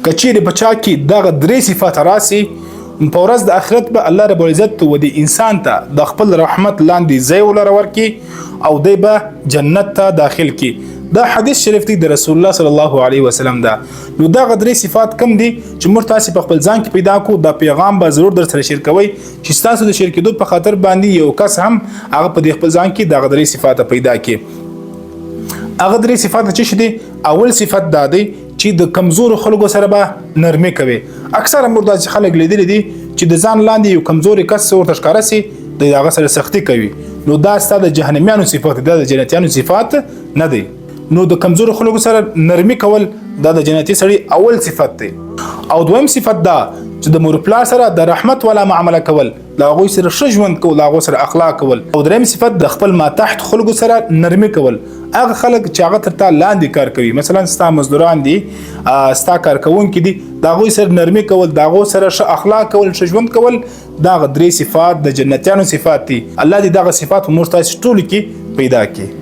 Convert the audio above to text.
که چیرې په چا کې دغه درې صفات راسي، په ورځ د آخرت به الله رب العزت و دې انسان ته د خپل رحمت لاندې ځای ولره ورکي او دی به جنت ته داخل کی. دا حدیث شریف دی د رسول الله صلی الله علیه وسلم دا. نو دغه درې صفات کم دي چې موږ تاسو په خپل ځان کې پیدا کو، دا پیغام به ضرور در سره شیر کوئ چې تاسو د شیر کېدو په خاطر باندې یو کس هم هغه په دې خپل ځان کې دغه درې صفات پیدا کړي. هغه درې صفات چې دي، اول صفت دا دی چې د کمزورو خلکو سره به نرمي کوي. اکثره موږ داسې خلک لیدلي دي چې د ځان لاندې یو کمزوري کس ورته ښکاره سي، د هغه سره سختي کوي. نو دا ستا د جهنميانو صفات دی، دا د جنتیانو صفات نه دی. نو د کمزورو خلکو سره نرمي کول دا د جنتي سړي اول صفت دی. او دویم صفت دا چې د مور پلار سره د رحمت والا معامله کول، له هغوی سره ښه ژوند کول، له هغو سره اخلاق کول. او دریم صفت د خپل ما تحت خلکو سره نرمي کول، هغه خلک چې هغه تر تا لاندې کار کوي، مثلا ستا مزدوران دي، ستا کارکوونکي دي، د هغوی سره نرمي کول، د هغو سره ښه اخلاق کول، ښه ژوند کول، دغه درې صفات د جنتیانو صفات دي. الله دې دغه صفات په موږ تاسو ټولو کې پیدا کړي.